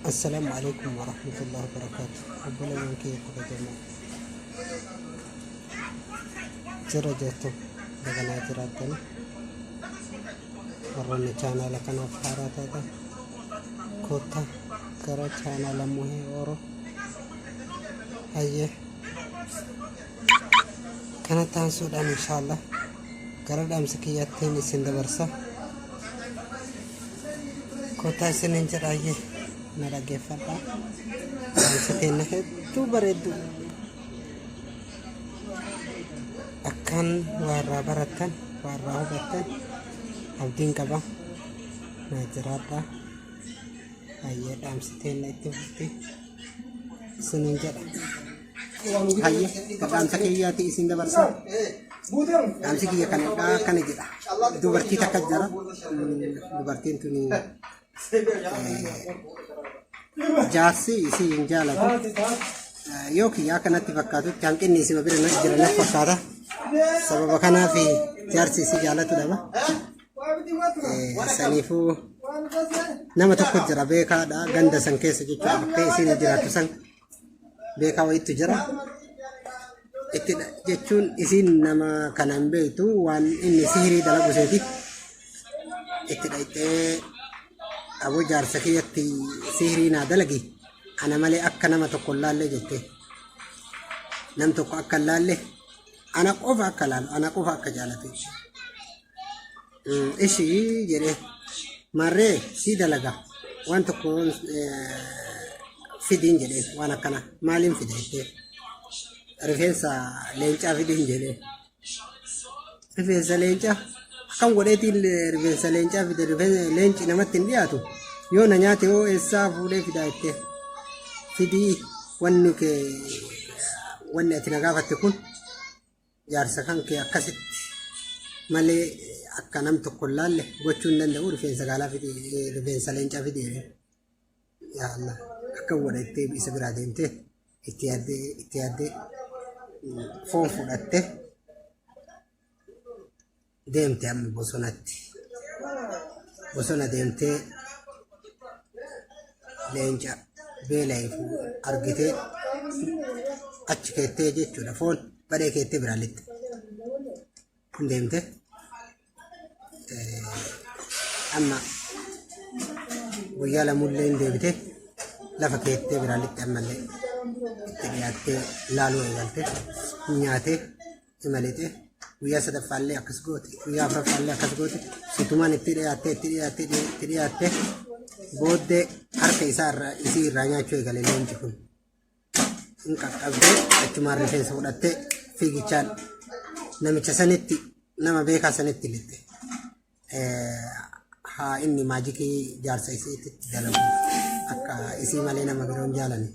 Assalaamu alaikum warahmatullahi wabarakaatu. Obboleewwan kiyya kabajamoo jira jirtu baganaa jiraattan warroonni chaanaala kanaaf haaraa taatan koottaa gara chaanaala Muhee Oro hayyee kana taansuudhaan inshaallah gara dhaamsa kiyyaattiin isin dabarsa. Kottaa isiniin jedha hayyee na dhaggeeffadhaa. Dhaamsa teenna hedduu bareeddu. Akkaan waa irraa barattan, waa irraa hubattan abdiin qaba. Naa jiraadhaa. Hayyee dhaamsi teenna itti fufti isiniin jedha. Hayyee dhaamsa kiyyaatti isin dabarsa. Dhaamsi kiyya kanadha akkana jedha. Dubartii takka jira. Dubartiin tuni jaarsi isii hin jaalatu. Yoo kiyyaa akkanatti fakkaatutti hanqinni isima bira jira natti fakkaata. Sababa kanaaf jaarsi isii jaalatu dhaba. Saniifuu nama tokko jira beekaadha ganda san keessa jechuudha bakkee isiin jiraattu san beekaa wayiitu jira. Itti jechuun isiin nama kana hin beektu waan inni sihirii dalagu seeti. Itti dhaqxee aboo jaarsa kiyyatti sihirii naa dalagi ana malee akka nama tokko hin laalle jette. Nam tokko akka hin laalle ana qofa akka laalu ana qofa akka jaalatu. Ishii jedhee maarree sii dalaga waan tokko fidiin jedhee waan akkana maaliin fida jettee rifeensa leencaa fidiin jedhee rifeensa leencaa akkam godheetiin rifeensa leencaa fide rifeensa leenci namatti hin dhiyaatu yoo na nyaate hoo eessaa fuudhee fidaa jettee fidii wanni kee wanni ati na gaafatte kun jaarsa kan kee akkasitti malee akka nam tokko hin laalle gochuu hin danda'u rifeensa gaalaa fidi rifeensa leencaa fidi jedhee. Yaa Allah akka godha itti isa biraa deemtee itti yaaddee itti yaaddee foon fudhattee deemte amma bosonatti. Bosona deemtee leenca beela'e argitee achi keettee jechuudha foon badhee keettee biraa lixxe. Kun deemte amma guyyaa lamullee hin deebite lafa keettee biraa lixxe ammallee itti dhiyaattee laaluu eegalte nyaatee imalixe guyyaa sadaffaallee akkas goote guyyaa afuraffaallee akkas goote sutumaan itti dhiyaattee itti dhiyaattee itti dhiyaattee booddee harka isaa irraa isii irraa nyaachuu eegale leenci kun hin qaqqabdee achumaan rifeensa fudhattee fiigichaan namicha sanitti nama beekaa sanitti lixxe haa inni maajikii jaarsa isiitti dalagu akka isii malee nama biroon jaalane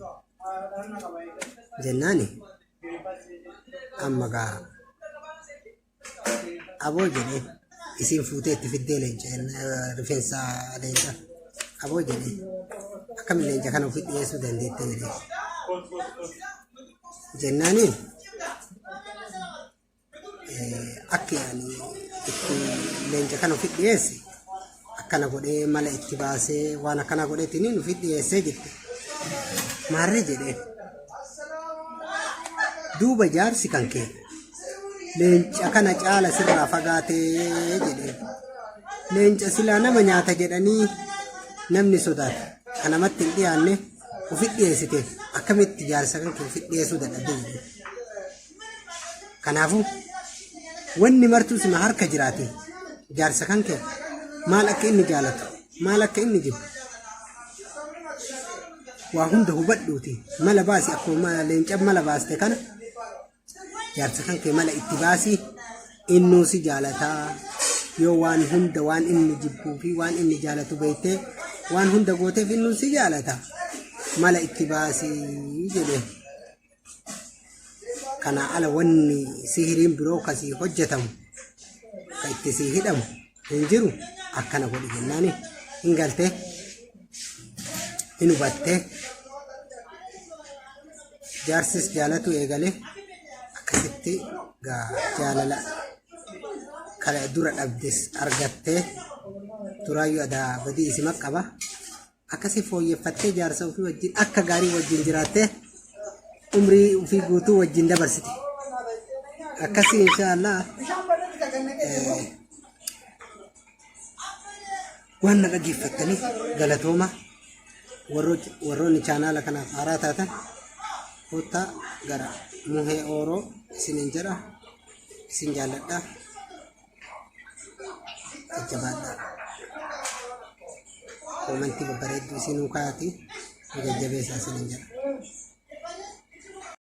jennaani amma gaa aboo jedhee isiin fuutee itti fiddee leenca rifeensa leenca aboo jedhee akkamiin leenca kana ofi dhiyeessuu dandeette jedhee jennaani akki ani itti leenca kana ofi dhiyeesse akkana godhee mala itti baasee waan akkana godheetiin ofi dhiyeessee jette maarree jedhee duuba jaarsi kan kee leenca kana caala sirraa fagaatee jedhee leenca silaa nama nyaata jedhanii namni sodaata kan namatti hin dhiyaanne ofi dhiyeessite akkamitti jaarsa kan kee ofi dhiyeessuu dadhabde jedhee. Kanaafuu wanni martuu sima harka jiraate jaarsa kan kee maal akka inni jaalatu maal akka inni jibbu waa hunda hubadhuuti mala baasi akkuma leenca mala baaste kana jaarsa kan kee mala itti baasi innuu si jaalataa yoo waan hunda waan inni jibbuu fi waan inni jaalatu beektee waan hunda gooteef innuu si jaalata mala itti baasi jedhe. Kanaa ala wanni sihiriin biroo ka sii hojjetamu ka itti sii hidhamu hin jiru akkana godhi jennaani hin galtee hin hubattee jaarsis jaalatu eegale akkasitti gaa jaalala kana dura dhabdes argattee duraayyuu adaa badii isima qaba. Akkasii fooyyeffattee jaarsa ofii wajjin akka gaarii wajjin jiraattee umrii ofii guutuu wajjin dabarsite. Akkasii inshaallah waan na dhaggeeffattaniif galatooma. Warroonni chaanaala kanaaf haaraa taatan kottaa gara Muhee Ooroo isiniin jedha. Isin jaalladha. Jajjabaadhaa. Koomentii babbareedduu isinuu kaa'atii nu jajjabeessaa isiniin jedha.